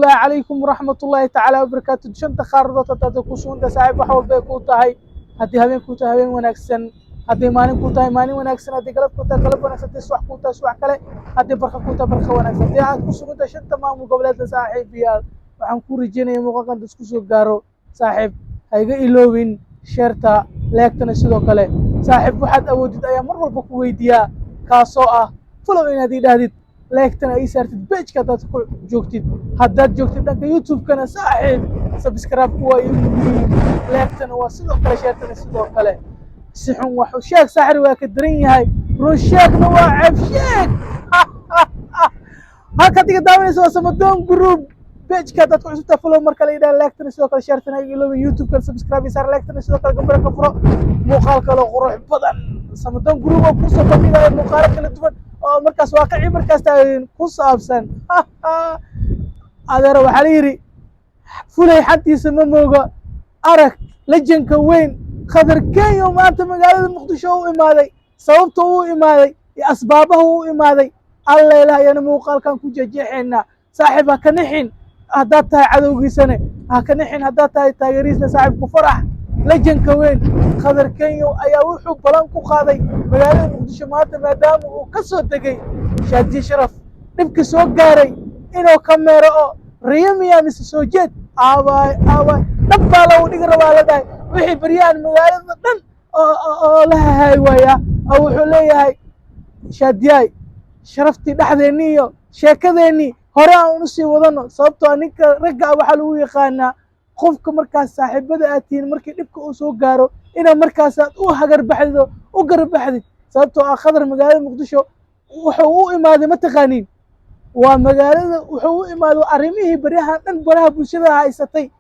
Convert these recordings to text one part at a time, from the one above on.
Calaykum waraxmatullaahi tacaala wabarakaatu. Shanta qaaradood hadaad ku suganta, saaxiib, wax walba ay kuu tahay. Haddii habeen kuu tahay, habeen wanaagsan. Haddii maalin kuu tahay, maalin wanaagsan. Haddii galab kuu tahay, galab wanaagsan. Haddii subax kuu tahay, subax kale. Haddii barqa kuu tahay, barqa wanaagsan. Haddii aad ku sugantahay shanta maamul goboleedka, saaxiib yaal, waxaan kuu rajeynaya muuqaalkan isku soo gaaro. Saaxiib, ha iga iloobin share-ta, like-tana sidoo kale. Saaxiib, waxaad awoodid ayaa mar walba ku weydiiyaa, kaasoo ah follow inaad ii dhahdid, like-tana ii saartid page-ka haddaad ku joogtid. Haddaad joogtid dhanka YouTube-kana, saaxiib, subscribe-ku waa ii muhiim, like-tana waa sidoo kale, share-tana sidoo kale. Si xun waxu sheeg, saaxir waa ka daran yahay, run sheegna waa ceeb sheeg. Halkaad iga daawanaysa waa Samadoon Group. Page-ka haddaad ku cusubtaa, follow marka la yidhaha, like-tana sidoo kale, share-tana iga iloobin. YouTube-kan subscribe ii saar, like-tana sidoo kale, gambara furo. Muuqaal kale oo qurux badan, Samadoon Group oo kusoo bandhigaya muuqaalo kala duwan oo markaas waaqicii markaas taagan ku saabsan. Adeero, waxaa la yidhi fulay xantiisa ma mooga. Arag legend-ka weyn Khadar Kenya oo maanta magaalada Muqdisho u imaaday, sababta u imaaday iyo asbaabaha u imaaday. Alla ilaah ayaana muuqaalkan ku jejeexaynaa. Saaxiib, ha ka nixin haddaad tahay cadowgiisane, ha ka nixin haddaad tahay taageerihiisna. Saaxiib, ku farax. Legend-ka weyn Khadar Kenya ayaa wuxuu balan ku qaaday magaalada Muqdisho maanta, maadaama uu ka soo degay Shaadiye Sharaf dhibka soo gaaray, inuu ka meero oo riyo miyaa mise soo jeed. Aabaay, aabaay, dhab baa lagu dhigi rabaa la dhahay. Wixii baryahan magaalada dhan oo la hahaay waaya oo wuxuu leeyahay: "Shaadiyaay, sharaftii dhexdeennii iyo sheekadeennii hore aan usii wadano." Sababtoo ah ninka ragga ah waxaa lagu yaqaanaa qofka markaas saaxiibada aad tihiin, markii dhibka uu soo gaaro, inaad markaas aad u hagarbaxdid oo u garbaxdid. Sababtoo ah Khadar magaalada Muqdisho wuxuu u imaaday, ma taqaaniin, waa magaalada wuxuu u imaaday arrimihii baryahan dhan baraha bulshada haysatay,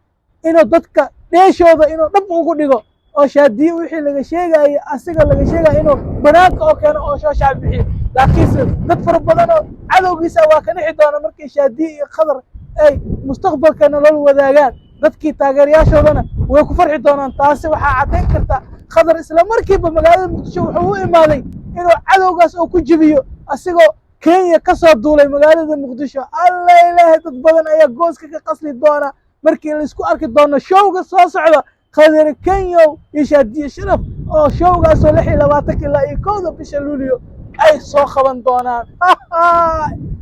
inuu dadka dheeshooda inuu dhab ugu dhigo, oo Shaadiye wixii laga sheegayay, asiga laga sheegaya, inuu banaanka oo keeno oo soo shaac bixiyo. Laakiinse dad fara badan oo cadowgiisa waa ka nixi doona markay Shaadiye iyo Khadar ay mustaqbalka nolol wadaagaan. Dadkii taageerayaashoodana way ku farxi doonaan. Taasi waxaa caddayn karta Khadar isla markiiba magaalada Muqdisho wuxuu u imaaday inuu cadowgaas oo ku jebiyo, asigoo Kenya ka soo duulay magaalada Muqdisho. Alla ilaahay, dad badan ayaa gooska ka qasli doona markii laisku arki doono show-ga soo socda, Khadar Kenyow iyo Shaadiye Sharaf, oo show-gaasoo 26-ka ilaa iyo 1-da bisha Luulyo ay soo qaban doonaan.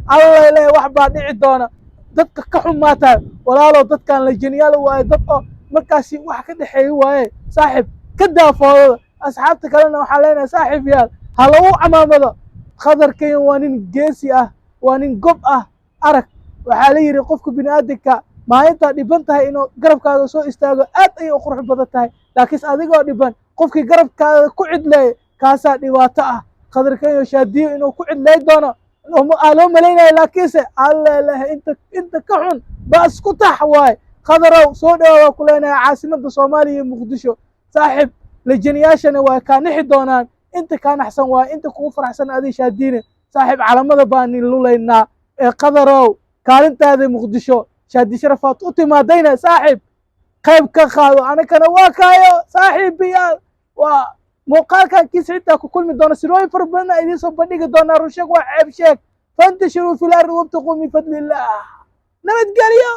Alla ilaahay, wax baa dhici doona. Dadka ka xumaataa, walaalow, dadkan legend-yaal waaye, dad oo markaasi wax ka dhexeeya waaye. Saaxiib, ka daafoodada. Asxaabta kalena waxaa leenahay, saaxiib yaal, ha lagu camaamado. Khadar Kenya waa nin geesi ah, waa nin gob ah. Arag, waxaa la yidhi qofka bini aadamka maalintaa dhiban tahay inuu garabkaaga soo istaago aad ayay u qurux badan tahay, laakiinse adigoo dhiban qofkii garabkaaga ku cidleeya, kaasaa dhibaato ah. Khadar Kenya Shaadiyo inuu ku cidlay doono aa loo malaynayo, laakiinse alla ilahay, inta ka xun baa isku tax waaye. Khadarow, soo dhawaa waa ku leenahay caasimadda Soomaaliya iyo Muqdisho. Saaxiib, legend-yaashana waa kaa nixi doonaan. Inta kaa naxsan waaye, inta kugu faraxsan adii Shaadiine. Saaxiib, calamada baan lulaynaa ee Khadarow, kaalintaada Muqdisho Shaadi Sharafaad u timaadayna, saaxiib, qayb ka qaado. Anakana waa kaayo. Saaxiibayaal, waa muuqaalkan kiis xitaa ku kulmi doona. Sirooyin fara badanna idiin soo bandhigi doonaa. Run sheeg waa ceeb sheeg. فانتشروا في الأرض وابتغوا من فضل الله. Nabadgelyo.